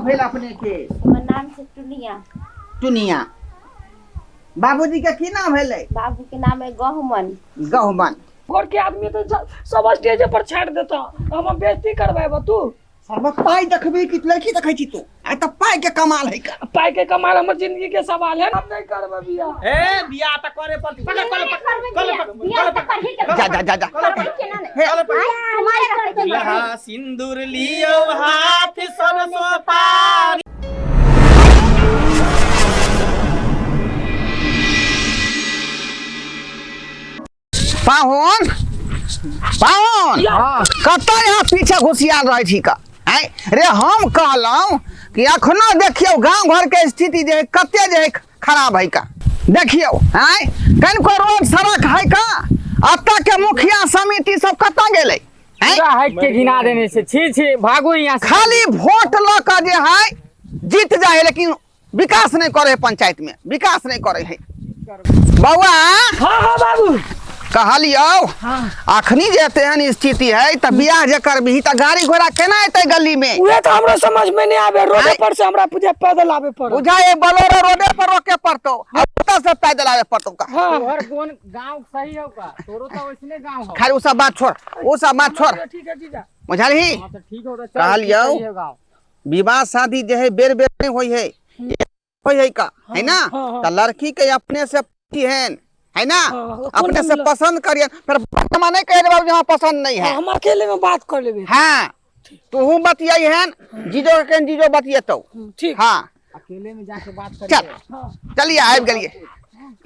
भेल अपने के? हमर नाम छै टुनिया। टुनिया। बाबूजी के की नाम भेलै? बाबू के नाम है गहुमन। गहुमन। घर के आदमी तो सब स्टेज पर छाड़ देता, हम बेइज्जती करवाएब तू। सबक पाई देखबी कि लड़की देखै छी तू? आ त पाई के कमाल है का। पाई के कमाल हमर जिंदगी के सवाल है, हम नहीं करबे बियाह। ए बियाह त करे पड़ती। पकड़ कल पकड़ कल बियाह त करही के। जा जा जा जा। करही के ना। हमारे घर के दुल्हा सिंदूर लियो हाथ सरसों पानी। पाहुन पाहुन कतऽ यहाँ पीछे घुसियाल रहै छी का? आँय रे, हम कहलहुँ कि अखनो देखियौ गाँव घर के स्थिति जे है कते जे है खराब है का। देखियौ आँय कनिको रोड सड़क है का? अतऽ के मुखिया समिति सब कतऽ गेलै? आँय? पूरा हटि के घिना देने छै। छी छी, भागू यहाँ से। खाली वोट लऽ कऽ जे है जीत जाइ है, लेकिन विकास नहीं करे है, पंचायत में विकास नहीं करे है। बउआ। हाँ हाँ बाबू। कहलियौ अखनी जे तेहन स्थिति है त बियाह जे करबही त गाड़ी घोड़ा केना एतै गली में? उहे तो हमरा समझ में नहीं आवे, रोडे पर से हमरा पूजा पैदल आवे पड़े। बुझाए बलोरो रोडे पर रोके पड़तो आ ओतऽ से पैदल आवे पड़तो का। हाँ। तोहर कोन गांव सही हो का? तोरो तो वैसने गांव हो। खैर उ सब बात छोड़, उ सब बात छोड़। ठीक है जीजा। बुझलही? हाँ तो ठीक हो तो चल, कहलियौ। सही हो गांव। विवाह शादी जे है बेर बेर नहीं होई है, होई है का है ना? हाँ, हाँ। त लड़की के अपने से पूछिहन है ना? हाँ, हाँ, अपने से मिला? पसंद करियन, फिर बाप नहीं कहे बाबू यहाँ पसंद नहीं है। हम अकेले में बात कर लेबे। हाँ तू बतियाई जीजो के, जीजो बतियेतौ। ठीक। हाँ अकेले में जाके बात चल करिए। चलिए आबि गेलिए।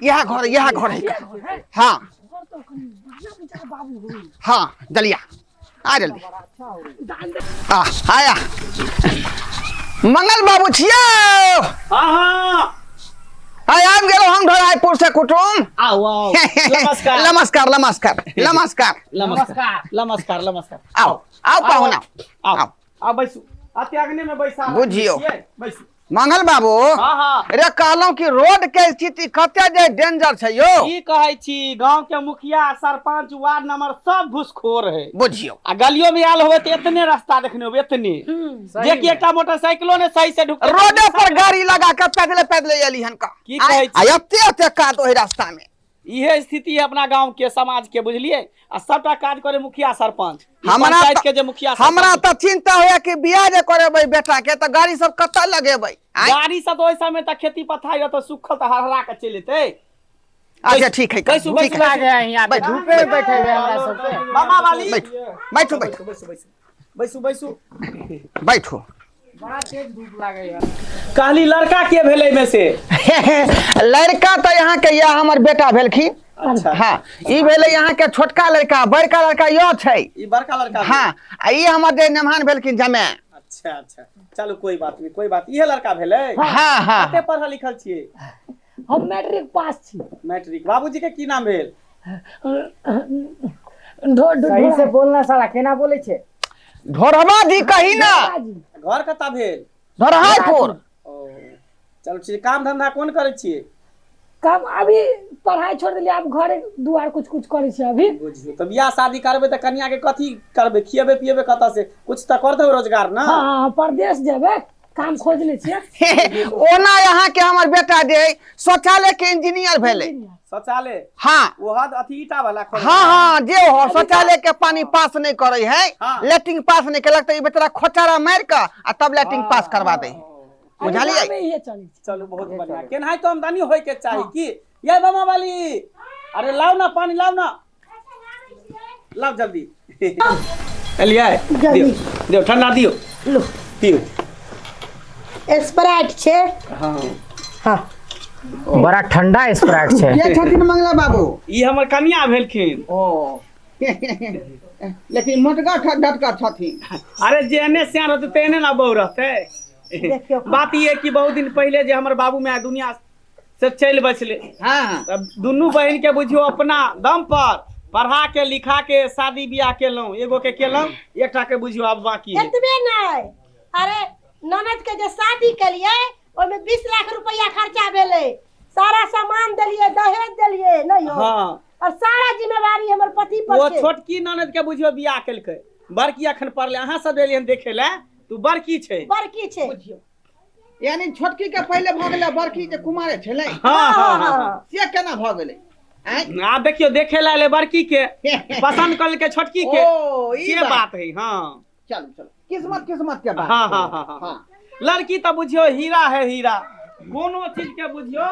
यह घर, यह घर है। हाँ हाँ चलिए आ जल्दी आ आया। मंगल बाबू छियो? हाँ हाँ। आय आबि गेलहुँ हम ढोरायपुर से कुटुम। आओ आओ। नमस्कार। नमस्कार नमस्कार नमस्कार। नमस्कार नमस्कार नमस्कार। आओ आओ पाहुना आओ आओ। आओ बैसू। अते अग्नि में बैसा बुझियौ। बैसू। मंगल बाबू। हाँ हाँ। रे कहलहुँ कि रोड के स्थिति कते जे डेंजर छै यौ। की कहै छी, गांव के मुखिया सरपंच वार्ड नंबर सब घुसखोर है। बुझियौ। आ गलियो में आयल होबे त एतने रास्ता देखने होबे, एतने जे कि एकटा मोटरसाइकिलो ने सही से ढुकते। रोडे पर गाड़ी लगा के पैदले पैदले एली हन का। की कहै छी? आ एते एते काद ओहि रास्ता में। इहे स्थिति है अपना गांव के समाज के, बुझलिए? आ सबटा काज करे मुखिया सरपंच। ई हमरा पंचायत त- के जे मुखिया हमरा सरपंच। तऽ चिंता होया कि बियाह जे करेबै बेटा के तऽ गाड़ी सब कतऽ लगेबै? आँय? गाड़ी सब ओहि समय तक खेती पथारी रहतौ, सुखल तऽ हरहरा के चलि एतै। अच्छा ठीक है, बैसू, ठीक बैसू, है। लागे है यहाँ बैठू, धूपे में बैठे हुए हमरा सबके। मामा वाली बैठू बैठू बैठू बैसू बैसू बैसू बैसू बैठू। बड़ा तेज धूप लागे है। कहली लड़का के भेलै में से? लड़का तऽ यहाँ के यह हमर बेटा भेलखिन। अच्छा। हाँ ई भेलै यहाँ के छोटका लड़का, बड़का लड़का यो छै। ई बड़का लड़का भेल। हाँ आ ई हमर जे मेहमान भेलखिन जमे। अच्छा अच्छा चलू कोई बात नहीं, कोई बात। इहे लड़का भेलै? हाँ हाँ। कते पढ़ल लिखल छियै? हम मैट्रिक पास छी। मैट्रिक। बाबूजी के की नाम भेल? ढो ढो सही से बोलना साला, केना बोले छे? ढोरहबा जी कही ना। घर कतऽ भेल? ढोरहापुर। ओ चलू ठीक। काम धंधा कोन करै छियै? काम अभी पढ़ाई छोड़ देलियै, आब घरे दुआर कुछ कुछ करै छियै अभी। बुझियौ तऽ बियाह शादी करबै तऽ कनिया के कथी करबै, खिएबै पिएबै कतऽ से? कुछ तऽ कर देबै रोजगार ना। हाँ हाँ परदेश जेबै, काम खोज लै छियै। ओना यहाँ के हमर बेटा जे है शौचालय के इंजीनियर भेलै। शौचालय? हाँ। ओ हद अथी ईटा वाला खोल। हाँ हाँ जे हो शौचालय के पानी पास नहीं करे है, हाँ। लैट्रिन पास नहीं केलक तऽ ई बेचारा खोचारा मारि कऽ आ तब लैट्रिन पास करवा दे। बुझलियै? अभी इहे चलै छै। चलू बहुत बढ़िया। केनाहितो तो आमदनी होय के चाही की। ये मामा वाली, अरे लाओ ना पानी, लाओ ना, लाओ जल्दी। एलियै दियौ दियौ ठंडा दियौ। लो। पियौ। स्प्राइट छै। हाँ। हाँ। बड़ा ठंडा स्प्राइट छै। के छथिन मंगला बाबू? ई हमर कनिया भेलखिन। ओ लेकिन मोटका ढटका छथिन। अरे जेहने सियान रहतै तेहने ना बहू रहतै। देखियौ। बात ई है कि बहुत दिन पहले जे हमर बाबू माय दुनिया से चलि बसले। हाँ। तब दुनू बहिन के बुझियौ अपना दम पर पढ़ा के लिखा के शादी बियाह केलहुँ, एगो के केलहुँ, एकटा के बुझियौ आब बाकी है। एतबे नहि, अरे ननद के जे शादी केलियै ओहिमे 20 लाख रुपया खर्चा भेलै, सारा सामान देलियै, दहेज देलियै नहि हो। हाँ। और सारा जिम्मेवारी हमर पति पर वो छै। छोटकी ननद के बुझियौ बियाह केलकै, बड़की अखन पड़लै। अहाँ सब एलियै हन देखे लए, तू बड़की छै। बड़की छै। यानी छोटकी के पहिले भऽ गेलै, बड़की के कुमारे छलै। हाँ हाँ हाँ। से केना भऽ गेलै? आँय? आ देखियो, देखे ला ले बड़की के, पसंद कर के छोटकी के। ओ ई से बात है। हाँ चलू चलू, किस्मत किस्मत के बात। हाँ हाँ हाँ हाँ। लड़की तो बुझियो हीरा है, हीरा। कोनो चीज के बुझियो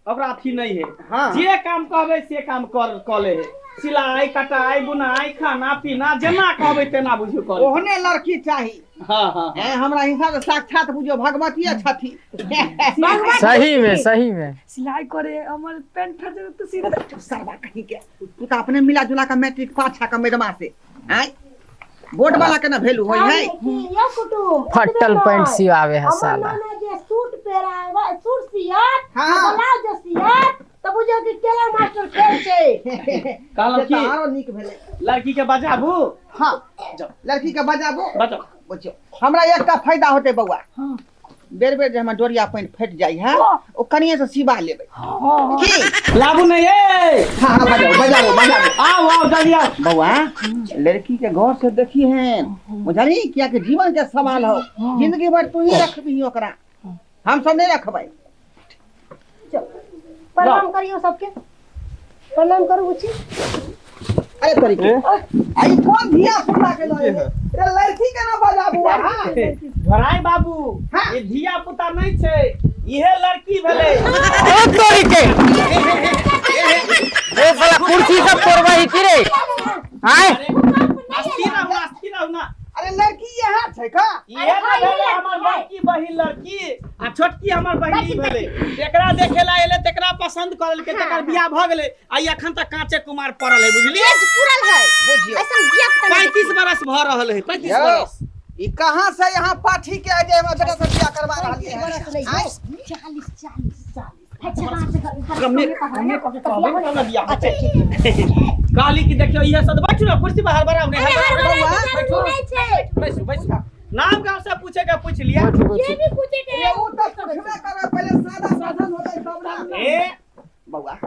ओकरा अथी नहीं है। हाँ। जे काम कहबै से काम कर कऽ ले है। सिलाई कटाई बुनाई खाना पीना जेना कहबै तेना बुझियो कर। ओहने लड़की चाही। हाँ हाँ। ऐं, हमरा हिसाब से साक्षात बुझियो भगवतीये छथि। सही में, सही में। सिलाई करे हमर पैंट फाट जेतै तऽ सीधा। सरबा कहीं के, तू तऽ अपने मिला जुला के मैट्रिक पास छा के मैडमा से आँय बोर्ड वाला के ना भेलू होई है। यो कुटुम फटल पैंट सियावे है हमर साला। नाना जे सूट पहिरावे, सूट सियत, हाँ। ब्लाउज जे सियत, तऽ बुझियौ कि टेलर मास्टर फेल छै। कहलहुँ से की तऽ आरो नीक भेलै। लड़की के बजाबू। हाँ, लड़की के बजाबू। बजाउ। बुझियौ हमरा एकटा फायदा होतै बौआ, बेर बेर जे हमर डोरिया पैंट फटि जाइ है, ओ कनिये से सिबा लेबै की। लाबू नहीं ये। हाँ हाँ, बजाओ बजाओ बजाओ। आओ आओ जल्दी आओ। बौआ लड़की के गौर से देखी है, बुझली? किया कि जीवन के सवाल हो, जिंदगी भर तू ही रखबी ओकरा, हम सब नहीं रखबै। प्रणाम करियौ सबके, प्रणाम करू बुच्ची। अरे तरीके आई कौन धिया पुता के लए रे, लड़की के ना बजाबू। हाँ धराई बाबू, हाँ। ये धिया पुता नहीं छै, इहे लड़की भेलै। ओ तोरी के, ए साला कुर्सी सब तोड़बही की रे? आय अस्थिर रहू ना, अस्थिर रहू ना। अरे लड़की यहाँ छै का? इहे ना भेलै हमर बड़की बहिन लड़की, आ छोटकी हमर बहिन भेलै। एकरा देखे ला एलै तेकरा पसंद कर लेलकै, तेकर बियाह भऽ गेलै, आ ई अखन तक कांचे कुमार पड़ल है, बुझलियै? एज पूरल है। बुझियौ। ऐसन धिया पुता नहीं। 35 बरस भऽ रहल है, 35 यौ, बरस। ई कहाँ से यहाँ पाठी के जे हमरा बेटा से बियाह करवा रहली है? 35 बरस आँय? नहि, 40 40 40। अच्छा, कमे कमे कऽ के कहबै तब ने बियाह होतै। कहली कि देखियौ इहे सब, बैठू ना कुर्सी पर, हड़बड़ाउ नहि, हड़बड़ाउ नहि। बैठू नहि छै। बैसू बैसू, नाम गाँव से पूछे के पूछ लिया। जे भी पूछे के रे, उ तऽ पूछबे करबै, पहिले सादा साधन होतै तब ना। ए बौआ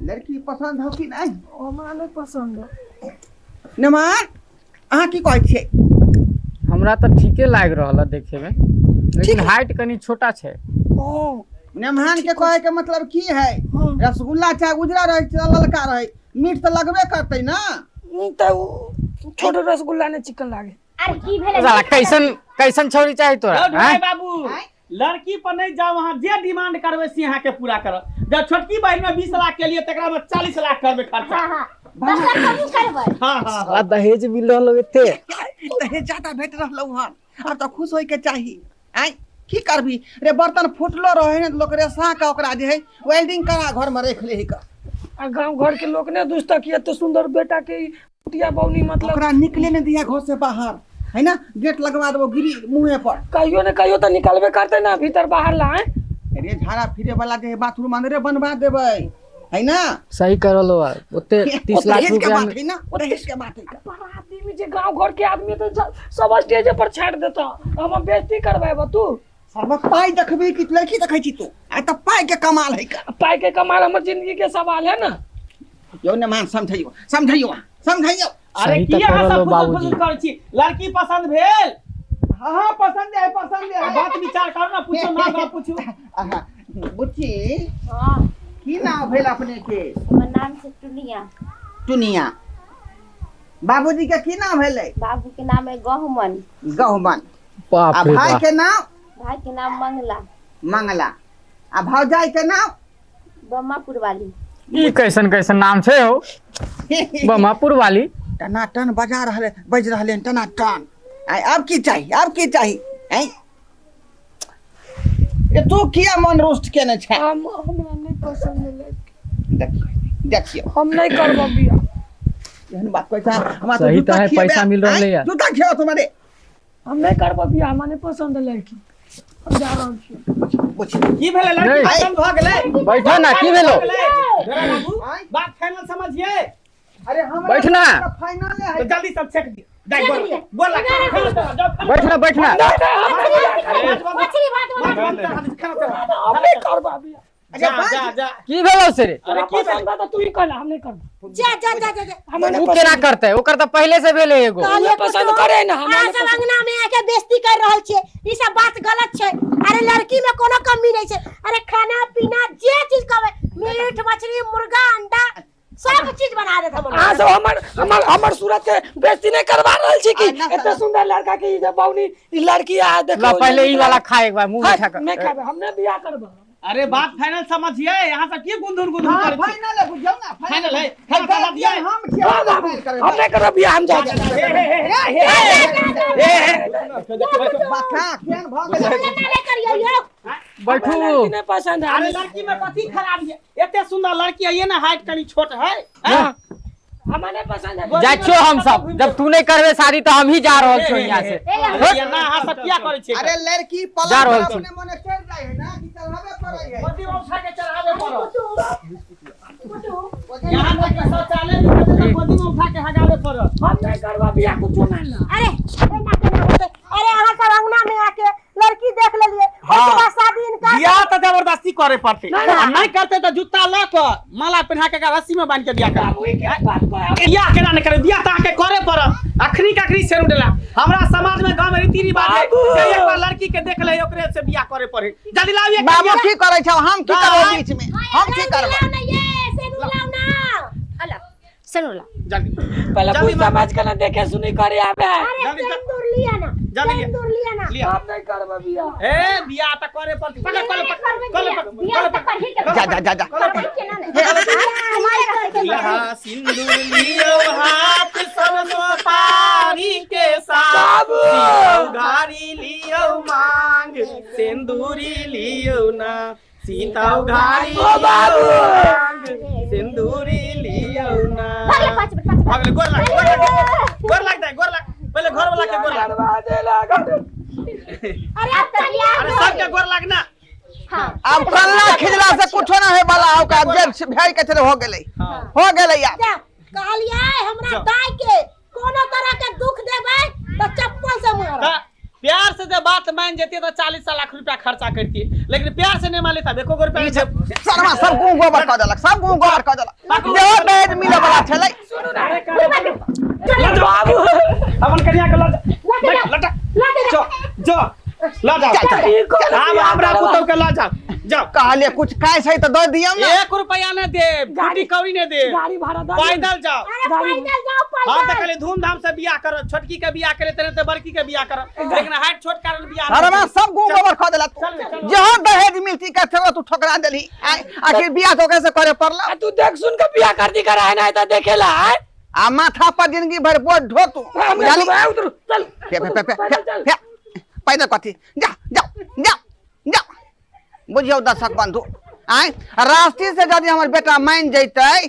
लड़की पसंद हो कि नहीं? हमरा नहि पसंद है। नमान अहाँ की कहै छियै? हमरा तऽ ठीके लागि रहल है देखे में, लेकिन हाइट कनी छोटा छै। ओ नेमहान के कहे के मतलब की है, रसगुल्ला चाहे उजरा रहे चाहे ललका रहे, मीठ तऽ लगबे करतै ना। ई तऽ उ छोट रसगुल्ला नहि चिकन लागे। अरे की भेलै? साला कैसन कैसन छौरी चाही तोरा? यौ ढोढ़ाई आँय? बाबू, लड़की पर नहीं जाओ, अहाँ जे डिमांड करबै से अहाँके पूरा करब। जब छोटकी बहिन में 20 लाख के लिए तकरा में 40 लाख करबै खर्चा। हाँ हाँ, 10 लाख कमू करबै। हाँ हाँ हाँ। साला दहेज मिल रहल एते। दहेज ज्यादा भेट रहलौ हन, आब तऽ खुश होय के चाही। आँय की करबी रे, बर्तन फूटलो रहे ने लोक रेसा के ओकरा जे है वेल्डिंग करा घर में रख ले का। आ गांव घर के लोग ने दुष्टा कि एते सुंदर बेटा के कुटिया बौनी मतलब ओकरा निकले ने दिया घर से बाहर है ना, गेट लगवा देबो गिरी मुँहे पर। कहियो ने कहियो तऽ निकलबे करते ना भीतर बाहर ला। आँय? अरे झाड़ा फिरे वाला जे है बाथरूम अंदरे बनवा देबै है ना। सही करलो है, ओते 30 लाख दहेज के रुपया बात में है ना, दहेज के बात है। बराती में जे गांव घर के आदमी तो सब स्टेज पर छाड़ देता, हम बेइज्जती करबेबा तू। सबक पाई देखबी कि लड़की देखै छी तू? आ तऽ पाई के कमाल है का। पाई के कमाल हमर जिंदगी के सवाल है ना। यौ ने मान समझैयो समझैयो समझैयो। अरे सही की तऽ अहाँ करलो सब फुसुर बाबूजी। फुसुर करै छी? लड़की पसंद भेल? हाँ हाँ पसंद है, पसंद है। बात विचार करू ना, पूछो ना गाँव पूछू। आहा, बुच्ची हाँ की नाम भेल अपने के? हमर नाम छै टुनिया। टुनिया। बाबूजी के की नाम भेलै? बाबू के नाम है गहुमन। गहुमन। बाप आ रे भाई बाप। के नाम? भाई के नाम मंगला। मंगला। आ भौजाई के नाम? बम्मापुर वाली। ई कैसन कैसन नाम छै हो, बमापुर वाली। टनाटन बजा रहले, बज रहले टनाटन। आय अब की चाही, अब की चाही? आय ए तू किया मन रुष्ट केने छै? हम हमरा नहीं पसंद है लड़की। देखियो देखियो, हम नहीं करब बियाह। एहन बात कहै छै हमरा सही जूता तऽ है, खिएबे। पैसा मिल रहलै आँय, है। जूता खिएबे तुम्हारे। हम नहीं करब बियाह, हमरा नहीं पसंद है लड़की, हम जा रहल छी। बुझ की भेलै? लड़की नहीं। पसंद भऽ गेलै? बैठो ना, की भेलो? ढोढ़ाई बाबू, आँय? बात फाइनल समझिए। अरे हमरा बैठना। फाइनल है। तो जल्दी सब छेक दियो। दाइ गोर गोर लाग, खाना चढ़ा, जाओ, खाना बैठना बैठना। मछली भात बना। चढ़ा। हम नहीं करब बियाह। अच्छा जा जा जा। की भेलो से रे? अरे की पसंद बा तऽ तू ही कहला, हम नहीं करब। जा जा जा जा जा। हमरा उ नहीं केना पसंद। करतै? ओकर तऽ पहिले से भेलै एगो। कहलियै पसंद कुटुम, करे ना, हमरा अहाँ नहि सब पसंद। अंगना में आके बेइज्जती कर रहल छियै, ई सब बात गलत छै। सूरत के बेइज्जती नहीं करवा रहल छी की आ, ना, एते ना। सुंदर लड़का के ई जे बौनी ई लड़की आ देखो ला पहले ई वाला खा एक बार मुंह हाँ, मीठा कर। मैं खाबे हमने बियाह करबो। अरे बात फाइनल समझिए, यहाँ से की गुंधुन गुंधुन हाँ करै छी? फाइनल है, बुझियौ ना। फाइनल है, फाइनल समझिए। हम छियै, हाँ, बाबू, फाइनल करबै। हम नहीं करब बियाह, हम जा बका केहन भऽ गेलै? ना करियौ यौ। बैठू। लड़की नहीं पसंद है। अरे लड़की में कथी खराबी है? एते सुंदर लड़की है, ये ना हाइट कनी छोट है। हाँ। हमें नहीं पसंद है। जाइ छियो हम सब, जब तू नहीं करबे शादी तो हम ही जा रहल छियो यहाँ से। ये ना अहाँ सब किया करै छियै? अरे लड़की जा पलंग रहल पर छी। अपने मने चढ़ जाइ है ना कि चढ़ाबे पड़ै है? गोदी में उठा के चढ़ाबे पड़त। गुड्डू, यहाँ तक कि शौचालय भी जेतै तऽ गोदी में उठा के हगाबे पड़त। हम नहीं करबो बियाह कुछो नहीं ना। अरे एना केना होतै? अरे अहाँ सब अंगना में आके लड़की देख लेलिए, हाँ। ओकरा बाद शादी इनकार। बियाह तऽ जबरदस्ती करे पड़तै। ना, ना। आ नहि करतै तऽ जूता लऽ कऽ माला पहिना के एकरा रस्सी में बान्हि के बियाह करबै। बाबू ई के बात कहे? बियाह केना नहि करबै? बियाह तऽ अहाँके करे पड़त। अखनी के अखनी सेरू डेला हमरा समाज में गाँव में रीति रिवाज है बाबू। जे एक बार लड़की के देख ले ओकरे से बियाह करे पड़े। जल्दी लाबिए। बाबू की करै छौ? हम की करबै दाइ। बीच में? हम की करबै? लाओ ना ये सेनू, लाओ ना अला सुनो ला। जल्दी। पहले जल्दी पूछ समाज के ना देखे सुनी करे आवे है। अरे जल्दी, सिंदूर लिया ना। जल्दी लिया। सिंदूर लिया ना। लिया। हम नहीं करबो बियाह। ए बियाह तऽ करे पड़तै। पकड़ कल, पकड़ कल, बियाह पकड़ बियाह कल, तऽ पकड़। करही के जा जा जा जा। करही के ना ने तुम्हारे करके। लहा सिंदूर लियो हाथ सब पारी के साथ, बाबू। उघारी लियो मांग सिंदूरी लियो ना, सीता उघारी ओ बाबू। लियो मांग सिंदूरी लियो ना। भागले 5 मिनट, 5 मिनट। भगले, गोर लाग, गोर लाग, गोर लाग दे, गोर लाग पहले घर वाला के गोर लाग। करवा देला। अरे अब तो बियाह अरे सबके गोर लाग ना। हां। अब कल्ला खिजला से कुछो ना है वाला हो का, जब भेज के चले हो गेलै, हो गेलै आब। जा, कहलियै हमरा जाओ। दाई के कोनो तरह के दुख देबै तऽ चप्पल से मारब। त प्यार से जब बात मान जेती तो 40 लाख रुपया खर्चा करती, लेकिन प्यार से नहीं मानी तब एको गो रुपया नहीं देब। सरवा सब गुं गोबर कऽ देलक, सब गुं गोबर कऽ देलक। जे दहेज मिले वाला छलै। सुनू ना रे बाबू, अपन कन्या के लऽ जा। लटा लऽ जो जो लऽ जाओ। चल, चल। ई कोन आब बियाह हमरा करबा? पुतहु के लऽ जाओ, जाओ। कहलिए कुछ कैश है तऽ दऽ दियौ ना। एक रुपया नहीं देब, गाड़ी कौड़ी नहीं देब, गाड़ी भाड़ा दऽ दियौ। पैदल जाओ। अरे पैदल जाओ। हाँ तऽ पैदल। कहलिए धूमधाम से बियाह करो, छोटकी के बियाह करे तेरे ते बड़की के बियाह करो, लेकिन हाइट छोट कारण बियाह नहीं सरवा करी। सब गुं गोबर कऽ देलक। चल, चल। जहाँ दहेज मिलती कहते तू ठोकरा देलही। आँय, आखिर बियाह तो कैसे करे पड़ला? आ तू देख सुन के बियाह कर दी करा है ना तो देखेला है। आ माथा पर जिंदगी भर बोझ ढो तू। हम बुझाली? नहीं उतरू, चल। फे फे फे फे। पैदल चल। फे पैदल कथी? जा जा जा जा। बुझियौ दर्शक बंधु, आँय राष्ट्रीय से यदि हमर बेटा मान जैतै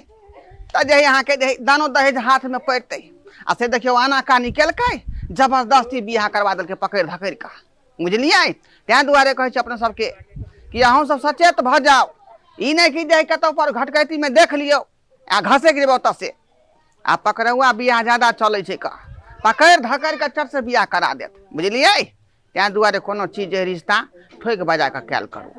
तऽ जे अहाँके जे दानो दहेज हाथ में पड़तै। आ से देखियौ आना कानी केलकै, जबरदस्ती बियाह करवा देलकै पकड़ि धकड़ि कऽ, बुझलियै? ताहि दुआरे कहै छी अपना सबके कि अहूँ सब सचेत भऽ जाउ। ई नहि कि जे कतहु पर घटकैतीमे देख लियौ आ घसकि जेबै ओतऽ से। आ पकड़ौआ बियाह ज्यादा चलै छै, कऽ पकड़ि धकड़ि कऽ चट से बियाह करा देत, बुझलियै? ताहि दुआरे कोनो चीज जे रिश्ता ठोकि बजा कऽ कयल करू।